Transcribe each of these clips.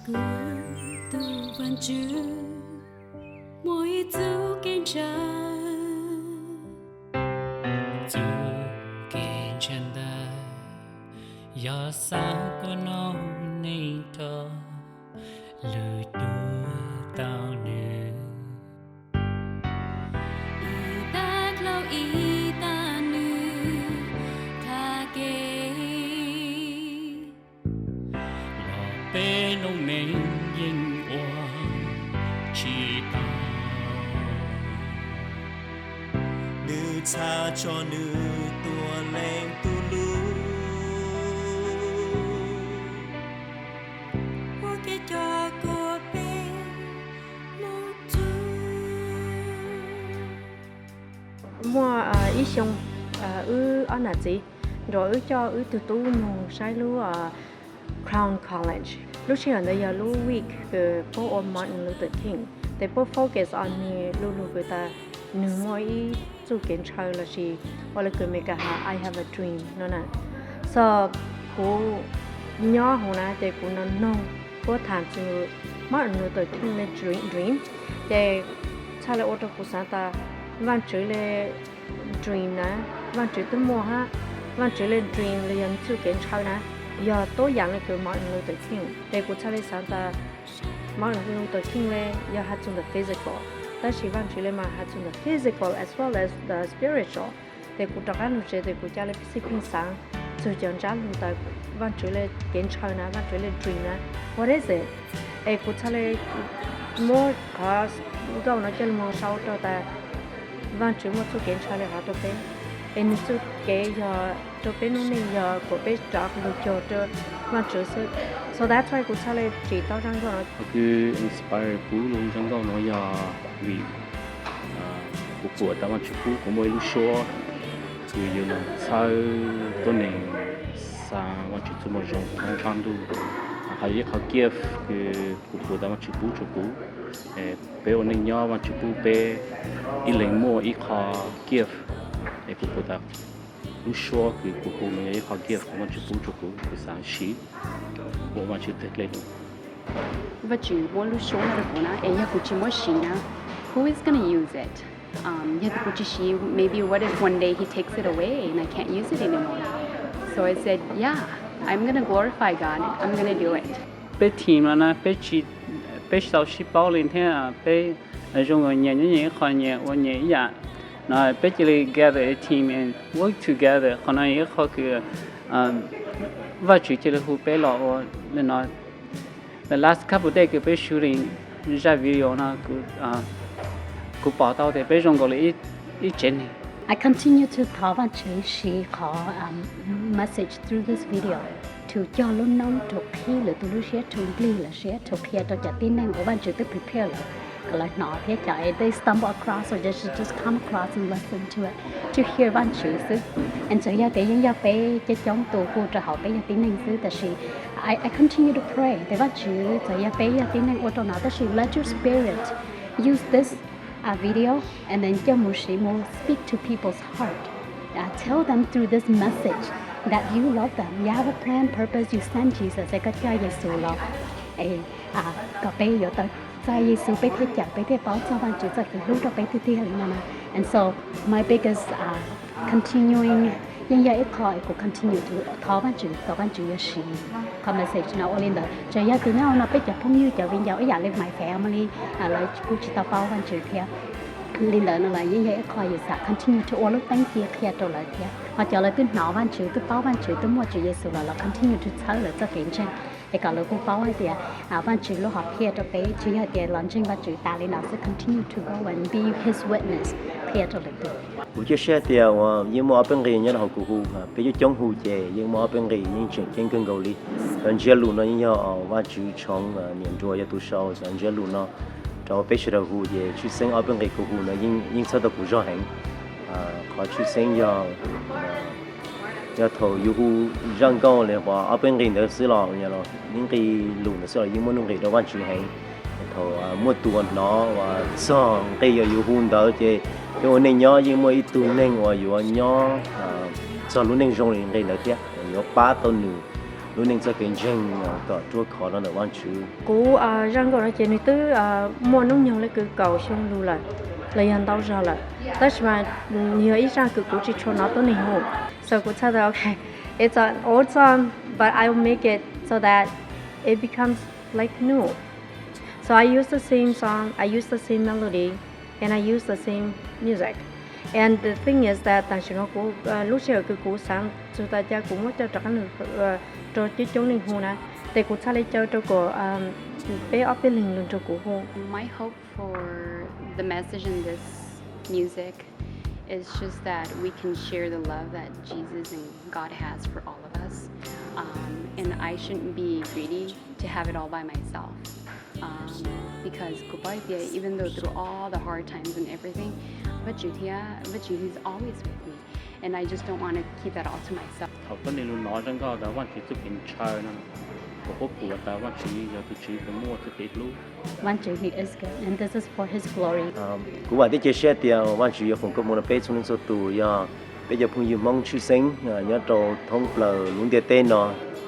Kuv tus Vaajtswv muaj ib txuj kev ntshaw. Txuj kev ntshaw ntawd yog xaav kuas noog neeg rov lug cuag tau nwg. Ib tag dlhau ib tag nwg tag kev los peb noob neej yeej ua tsis tau. Nws txhaj tso nws tus Leej Tub lub ua kev coj kuas peb moog txug. Muaj ib xyoo wb ob nam txiv nrug wb coj wb tug tub moog saib lub Crown College. Lub sij hawm ntawd yog lub week kws puab ua Martin Luther King, tes puab focus on nwg lu lug kws tas nwg muaj ib txuj kev ntshaw lossis ua le kws Amelikas has I have a dream no na. So kuv nyob hauv na ces kuv noog puab tham txug Martin Luther King le dream, ces txhaj le ua rau kuv xaav tas Vaajtswv le dream na, Vaajtswv twb muaj hab, Vaajtswv le dream los yog txuj kev ntshaw na, yog tuab yaam le kws Martin Luther King. Ces kuv txhaj le xaav tas Martin Luther King le yog has txug ntawm physical, tab sis Vaajtswv le mas has txug ntawm physical as well as the spiritual. Ces kuv rov qaab lug tsev tes kuv ca le xij pheej xaav txug cov ntsab lug tas Vaajtswv le kev ntshaw na, Vaajtswv le dream na, what is it? Es kuv txhaj le muab qhov nkauj no coj lug moog sau rau tas Vaajtswv muaj txuj kev ntshaw le hov rau peb, es nwg txuj kev yog rau peb noob neej yog kuas peb rov lug cuag rau Vaajtswv xwb. So that's why kuv txhaj le tsim tau zaj nkauj no. Qhov kws inspire kuv lug zaj nkauj no yog vim kuv pum tas Vaajtswv pub kuv muaj ib lub suab kws yug lug txhawb tuab neeg xaav Vaajtswv txuj moo zoo thoob nqab ntuj. Hab yog ib qhov gift kws kuv pum tas Vaajtswv pub rua kuv. Peb ua neej nyob Vaajtswv pub peb ib leeg muaj ib qho gift, es kuv pum tas lub suab kws kuv hu no yog ib qho gift Vaajtswv pub rua kuv, kuv xaav siv ua Vaajtswv tag dlej lug. Vaajtswv muab lub suab no rua kuv na, es yog kuv tsi muab siv na, who is gonna use it? Um, yog kuv tsi siv, maybe what if one day he takes it away and I can't use it anymore? So I said, yeah, I'm gonna glorify God. I'm gonna do it. Peb team no na, peb tsi, peb tsi tau sib paub li thiab, peb zoo nkaus nyias nyob nyias ib qho, nyias ua nyias ib yam no, peb cia li gather a team and work together. Qhov no yog ib qho kws Vaajtswv cia li hu peb los ua li no. The last couple days kws peb shooting zaj video no, kuv pom tau tias peb zoo nkaus li ib tsev neeg. I continue to thov Vaajtswv siv qhov message through this video to cog lub noob, to qhib lwm tus lub siab, to nplig lawv siab, to qhia rau cov tib neeg uas Vaajtswv twb prepare lawm kom lawv hnov thiab cov they stumble across or just, just come across and listen to it, to hear Vaajtswv xwb. And txawm yog tias yeej yog peb coob coob tus hu rau hauv peb yog tib neeg xwb, tab sis I, I continue to pray tias Vaajtswv, txawm yog peb yog tib neeg ua rau no, tab sis let your spirit use this video and then coj mus siv mus speak to people's heart. Tell them through this message that you love them, you have a plan, purpose, you send Jesus, es koj coj Yexus los, es kom peb yuav tau txais Yexus peb thiaj cawm, peb thiaj paub txog Vaajtswv txoj kev hlub rau peb tiag tiag li no na. And so my biggest continuing yeej yog ib qho es kuv continue to thov Vaajtswv kom Vaajtswv yuav siv qhov message no ua li ntawd. Txawm yog tias nyob hauv no peb cov phooj ywg cov viv ncaus ib yam li my family lawv kuj tsis tau paub Vaajtswv thiab, li ntawd no los yeej yog ib qho yus xav continue to ua lub teeb ci qhia rau lawv thiab. Ho cov lawv twb hnov Vaajtswv, twb paub Vaajtswv, twb muaj Tswv Yexus los los continue to txhawb lawv txoj kev ntseeg es kom lawv kuj paub hais tias Vaajtswv lub hom phiaj rau peb tsis yog tias los ntseeg Vaajtswv tas li no xwb, continue to go and be his witness qhia rau lwm tus. Kuv cia siab tias uas yeej muaj ob peb nqi nyob rau hauv kuv hu, peb coob coob hu ces yeej muaj ob peb nqi yeej tseem ceeb kawg nkaus li. Cov ntsiab lus no yeej yog Vaajtswv tshoov, niam nruas yog tus sau cov ntsiab lus no rau peb sawv daws hu ces tshwj xeeb ob peb nqi kuv hu no yeej txhawb tau kuv zog heev. Qhov tshwj xeeb yog yog thaum yus hu zaj nkauj li ob peb nqi ntawd xwb los, ib nqi lus ntawd xwb los yeej muaj nuj nqis rau Vaajtswv heev. Thaum muaj tus uas hnov uas txog nqi uas yus hu ntawd ces peb ua neej nyob yeej muaj ib tug neeg uas yuav nyob txog lub neej zoo li nqi ntawd thiab, yuav pab tau nws lub neej txoj kev ntseeg kom ruaj khov rau ntawm Vajtswv. Kuv zaj nkauj no ces nws twb muaj hnub nyoog li kaum xyoo lug lawm, los yog ntau zog lawm, tab sis mas nws yog ib zaj kws kuv tsis tshua hnov tuab neeg hu. So kuv txhaj tau, okay, it's an old song, but I will make it so that it becomes like new. So I use the same song, I use the same melody, and I use the same music. And the thing is that tam sim no kuv, lub sij hawm kws kuv xaav txug tas cas kuv muab coj rov qab rau coob coob neeg hu na, ces kuv txhaj li caw rau kom peb ob peb leeg lug nrug kuv hu. My hope for the message in this music is just that we can share the love that Jesus and God has for all of us. Um, and I shouldn't be greedy to have it all by myself. Um, because kuv paub tias even though through all the hard times and everything, Vajtswv thiab, Vajtswv, He's always with me. And I just don't want to keep that all to myself. Thaum tuab neeg lug hnov zaj nkauj tas Vajtswv txuj kev ntshaw no, kuv paub tas Vajtswv yog tus Tswv kws muaj txuj kev hlub. Vajtswv, He is good, and this is for His glory. Kuv vam thiab cia siab tias Vajtswv yuav foom koob hmoov rau peb txhua leej txhua tus, yog peb cov phooj ywg Hmoob tshwj xeeb nyob rau thoob plaws lub ntiaj teb no,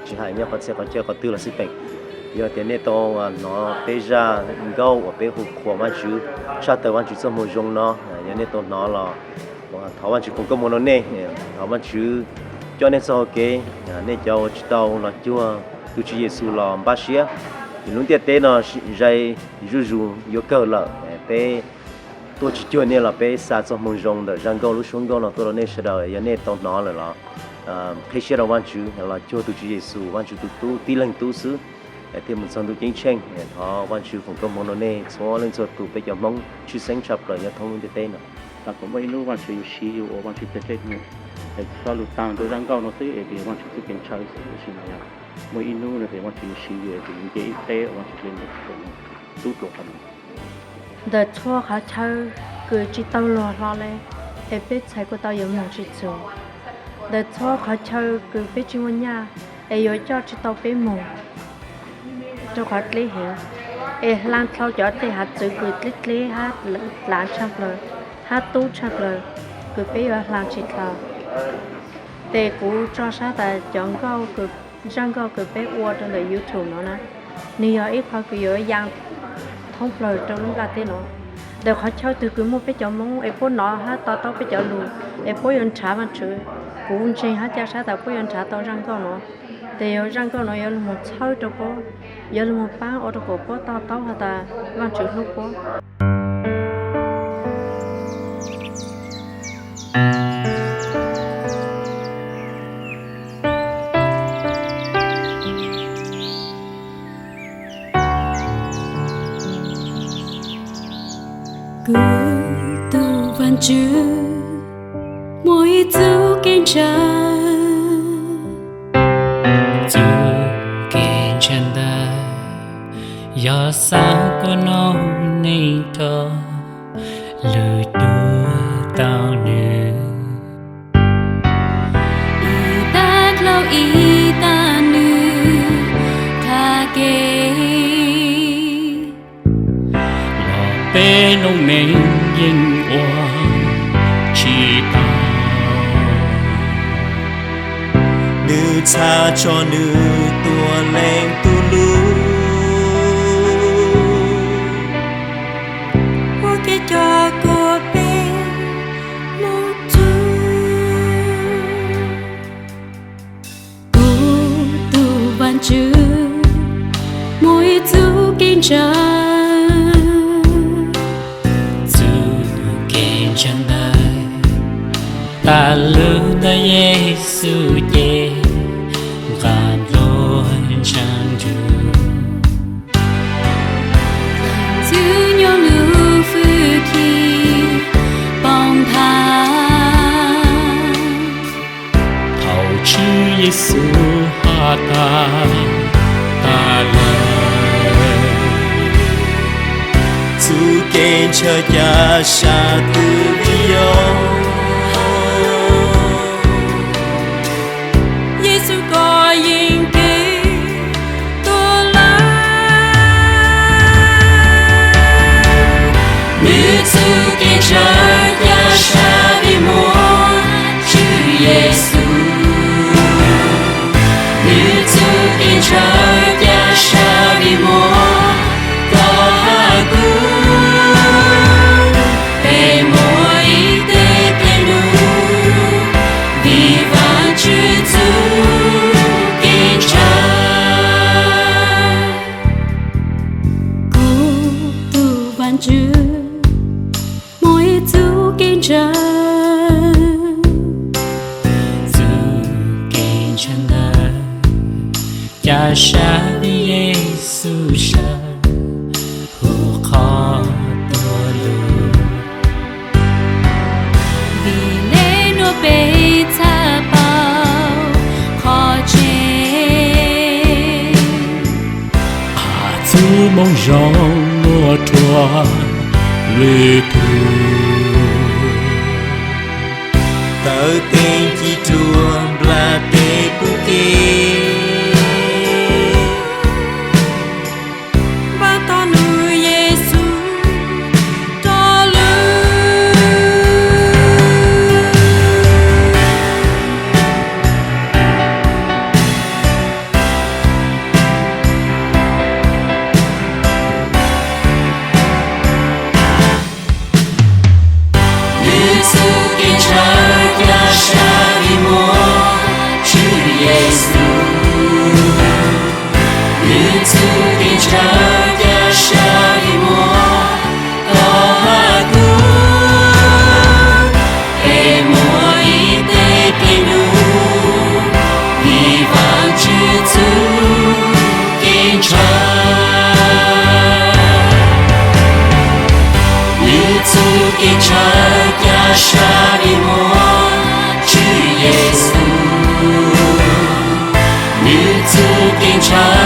tsis hais nyob qhov txhia qhov chaw qhov twg los xij peem. Yog tias nej tau hnov peb zaj nkauj uas peb hu qhuas Vajtswv, tshaj tawm Vajtswv txoj moo zoo no, yog nej tau hnov los thov Vajtswv foom koob hmoov rau nej, thov Vajtswv coj nej txoj hau kev, nej cov uas tsis tau los cuag tus Tswv Yexus los npaj siab, vim lub ntiaj teb no zais zuj zus yuav kawg lawm, peb tuaj tsis cuag nej los peb xa txoj moo zoo ntawm zaj nkauj lub suab nkauj no tuaj rau nej sawv daws. Yog nej tau hnov lawm los qhib siab rau Vajtswv los cuag tus Tswv Yexus, Vajtswv tus tub tib leeg tub xwb, thiaj mus txog ntuj ceeb tsheej. Thov Vajtswv foom koob hmoov rau nej txhua leej txhua tus peb cov Hmoob tshwj xeeb tshaj plaws nyob thoob lub ntiaj teb no. Thaum kuv muaj ib hnub Vajtswv yuav siv yus ua Vajtswv txoj kev hu, es txhua lus taag rau zaj nkauj no xwb es tias Vajtswv txuj kev ntshaw xwb, tab sis mas yog muaj ib hnub no ces Vajtswv yuav siv yus es yus nce ib teb ua Vajtswv txuj kev ntshaw tub dlua qhov no. Ntawm txhua qhov chaw kws tsis tau luag hlo le, es peb txhais kuj tau yuav moog tsis txug. Ntawm txhua qhov chaw kws peb tsis muaj nyaj, es yuav coj tsis tau peb moog rau qhov dleb heev, es hla dlhau cov tej hav txwv kws dleb dleb hab dlav tshaj plaws, hab tub tshaj plaws, kws peb yuav hla tsis dlhau. Ces kuv tso sab tas cov nkauj, zaj nkauj kws peb ua rau ntawm YouTube no na, nwg yog ib qho kws yuav yaa thoob plaws rau lub nplaj teb no. Ntawm qhov chaw twg kws muaj peb cov Moob es puab nov hab to taub peb cov lug, es puab yuav nrhav Vaajtswv, kuv ntseeg hab ca sab tas puab yuav nrhav tau zaj nkauj no. Ces zaj nkauj no yuav lug moog txhawb rau puab, yuav lug moog paab ua rau kom puab to taub has tas Vaajtswv hlub puab. Kuv tug Vaajtswv, muaj ib txuj kev ntshaw, txuj kev ntshaw ntawd yog xaav kuas noog neeg rov lug dua tau nwg. Ib tag dlhau ib tag nwg tag kev, los peb noog neeg yeej ua tsis tau. Nwg txhaj tso nwg tus Leej Tub lub ua kev coj kuas peb moog txug. Kuv tug Vaajtswv, muaj ib txuj kev ntshaw, txuj kev ntshaw ntawd tas lug ntawm Yexus ces nqa ntuj ntshaw nrug. Txwv nyob lub fwj chim poob nthav. Thaum Tswv Yexus has tas, tas lawm, txuj kev ntshaw ca sab twg vim yog Yexus koj yeej kev tuag lawm. Nwg txuj kev ntshaw ca sab vim muaj Tswv Yexus. Nwg txuj Hmoob zoo muaj rhuav lwm tus, taw teeb ci rua nplas tes pub kev, npaj tog nug Yexus rau lwm. Nws txuj kev ntshaw ca sab vim muaj Tswv Yexus. Nws txuj kev ntshaw ca sab vim muaj tog hab kub, es muaj ib teg dlej num vim Vaajtswv txuj kev ntshaw. Nws txuj kev ntshaw ca sab vim muaj Tswv Yexus. Nws txuj kev ntshaw